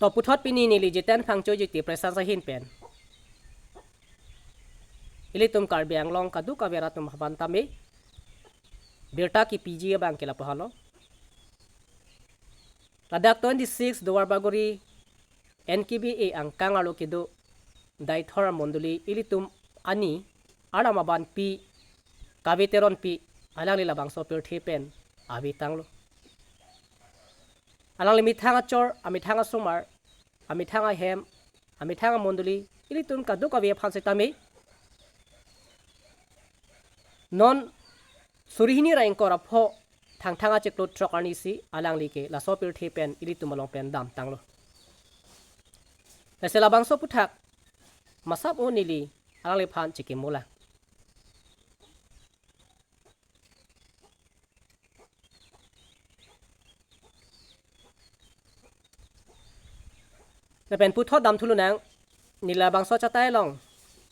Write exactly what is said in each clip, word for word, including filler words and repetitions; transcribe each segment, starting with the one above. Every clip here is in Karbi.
To puthot pini neli Jiten Phangcho Jyoti Presence ahin pen ilitum Karbi Anglong kadokave arat atum aphan tame birta kipiji abang ke lapu helo. Ladak twenty-six Duarbagori N K B A angkang arlo kedo Deithor amondoli ilitum ani Arnam aban pi, Kave Teronpi, alangli labangso pirthe pen ave tanglo. Alangli methang achor, amethang asomar, amethang ahem, amethang amondoli, ilitum kadokave aphan setame non suri hini ra ingkoi ra pho Thangthang achiklo throk arni si alangli ke laso pirthe pen ilitum along pen dam tanglo. Lasi labangso aphuthak masap o neli alangliphan chikimolang. Lapen puthot dam thulonang, neli labangso achatai along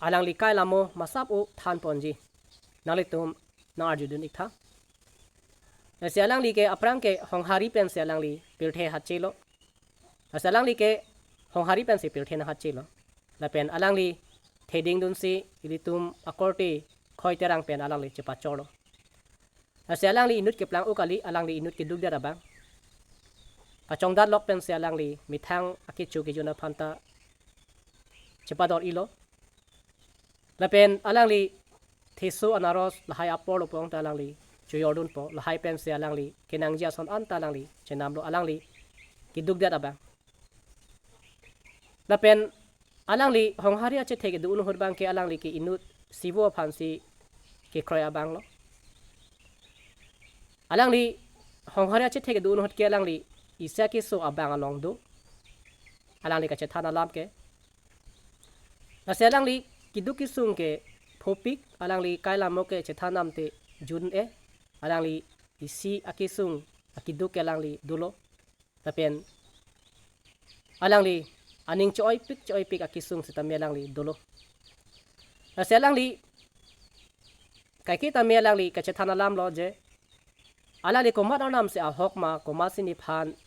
alangli kai lamo masap o than ponji. Nanglitum nang-arjudun iktha. Lasi alangli ke aphrang ke Honghari pensi alangli pirthe hachelo. Lasi alangli ke Honghari pensi pirthe nanghatchelo. Lapen alangli theding dunsi ilitum akorte Khoi Terang pen alangli chepachorlo. Lasi alangli inut keplang-o kali, alangli inut keduk det abang. Kachongdat lok pensi alangli methang akecho kejun aphanta chepador-ilo. Lapen alangli theso anaros lahai apor lo pong ta alangli chojordunpo, lahai pensi alangli kenangji ason anta alangli chenamlo, alangli keduk det abang. Lapen alangli Honghari achethe kedo-un ahut abang ke alangli ke inut sivo aphansi kekroi abang lo. Alangli Honghari achethe kedo-un ahut ke alangli isi akeso abang along do. Alangli kachethan alam ke. Lasi alangli keduk kesung ke phopik, alangli kai lamo ke chethan dam te jun-e, alangli isi akesung akeduk ke alangli dolo. Lapen alangli aning cho-oipik cho-oipik akesung setame alangli dolo. Lasi alangli kaike tame alangli kachethan alam lo je alangli komat Arnam si ahok ma, komatsi nephan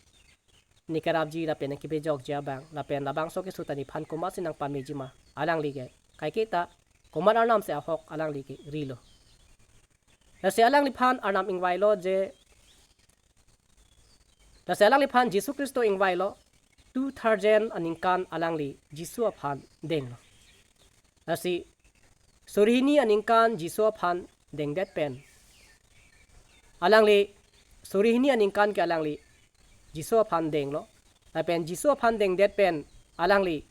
nekerapji lapen nekepejokji abang, lapen labangso keso ta nephan komatsi nangpameji ma, alangli ke kaike ta komat Arnam si ahok alangli ke rilo. Lasi alangliphan Arnam ingvailo je, lasi alangliphan Jisu Khristo ingvailo, two thousand aningkan alangli Jisu aphan denglo. Lasi suri hini aningkan Jisu aphan dengdet pen alangli suri hini aningkan ke alangli Jisu aphan denglo. Lapen Jisu aphan dengdet pen alangli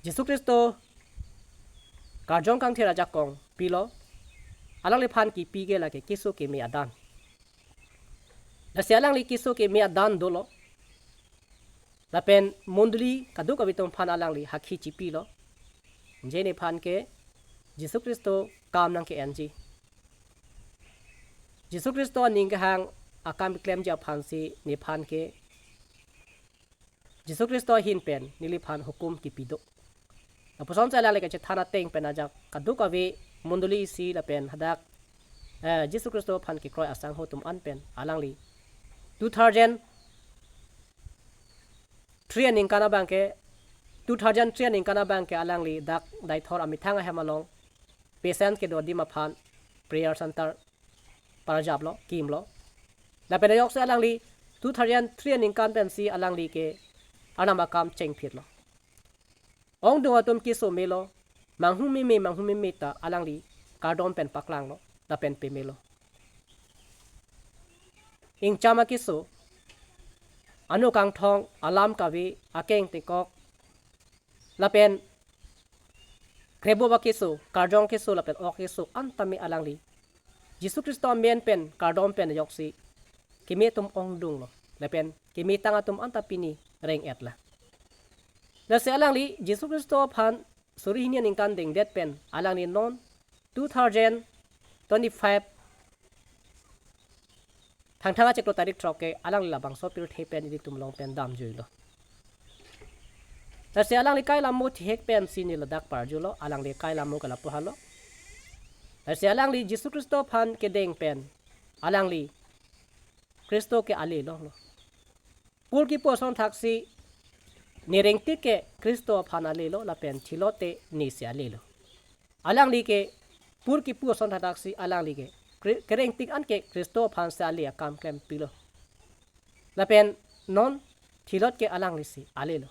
Jisu Khristo karjong kangthir ajakong pilo. Alangliphan kipi ke lake keso keme adan. Lasi alangli keso keme adan dolo. Lapen mondoli kadokave atum aphan alangli hakhi chipilo. Je nephan ke Jisu Khristo kam nangke-enji. Jisu Khristo aning kehang akam keklemji aphansi nephan ke Jisu Khristo ahin pen neliphan hukum kipi do. Lapusonsi alangli kachethan ateng pen ajak kadokave mondoli isi lapen hadak, eh, Jisu Khristo aphan kekroi asangho atum an pen alangli two thousand three aningkan abang ke, two thousand three aningkan abang ke alangli dak Deithor amethang ahem along patient kedo adim aphan prayer center parjaplo, kimlo. Lapen ajoksi alangli two thousand three aningkan pensi alangli ke Arnam akam chengphitlo. Ongdung atum keso melo, manghumeme, manghumeme ta alangli kardom pen paklanglo, lapen pemelo. Ingcham akeso, ano kangthong, alam kave, akeng tekok, lapen krebo akeso, karjong keso, lapen ok keso, an tame alangli Jisu Khristo amen pen, kardom pen ajoksi keme atum ongdunglo, lapen kemetang atum anta pini reng-etlang. Lasi alangli Jisu Khristo aphan suri hini aningkan dengdet pen alangli non two thousand twenty-five Thangthang achiklo tarik throk ke alangli labangso pirthe pen ilitum along pen damjuilo. Lasi alangli kai lamo thihek pensi ne ladak parjulo, alangli kai lamo ke lapu helo. Lasi alangli Jisu Khristo aphan kedeng pen alangli Khristo ke ale longlo. Pur kipu ason thaksi ne rengtik ke Khristo aphan alelo lapen thilot te nesi alelo. Alangli ke pur kipu ason thaksi alangli ke kre-, kerengtik an ke Khristo aphan si ale akam klempilo. Lapen non thilot ke alanglisi alelo.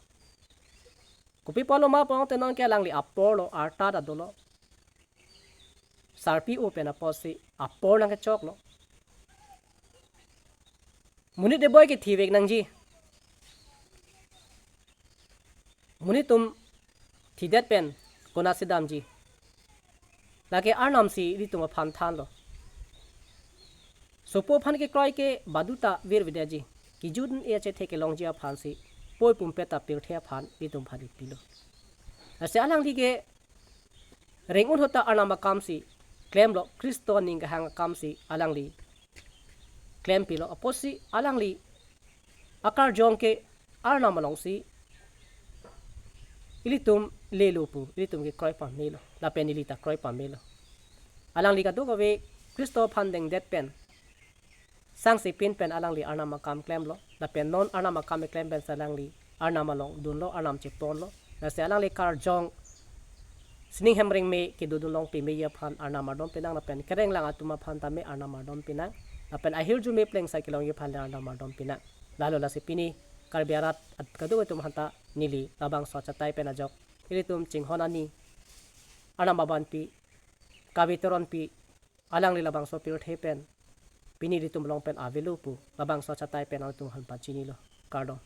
Kopi apotlo ma pulote non ke alangli apor lo, arta ta dolo. Sarpi o pen apotsi apor nangkechoklo. Monit eboi ke thivek nangji. Monit atum thidet pen konatsi damji? Lake Arnam si ilitum aphan thanlo. Sopo aphan kekroi ke baduta virvidetji. Kejun e achethe kelongji aphansi poi pumpet ta pirthe aphan ilitum aphan pilo. Lasi alangli ke reng-un ahut ta Arnam akamsi klemlo, Khristo aning kehang akamsi alangli klempilo. Apotsi alangli akarjong ke Arnam alongsi ilitum lelo pu, ilitum kekroi pamelo, lapen ili ta kroi pamelo. Alangli kadokave Khristo aphan dengdet pen, sangse pin pen alangli Arnam akam klemlo, lapen non Arnam akam keklem pensi alangli Arnam along dunlo, Arnam cheponlo. Lasi alangli karjong sining hem rengme kedodun long pame aphan Arnam ardom pinang, lapen kerenglang atum aphan tame Arnam ardom pinang, lapen ahirjume plengsa kelongji aphan le Arnam ardom pinang. Lalo lasi pini Karbi arat at kadokave atum aphanta neli labangso achatai pen ajok ilitum chinghon ani Arnam aban pi, kave teron pi, alangli labangso pirthe pen pini ilitum along pen avelo pu labangso achatai pen ilitum aphan pachinilo. Kardom.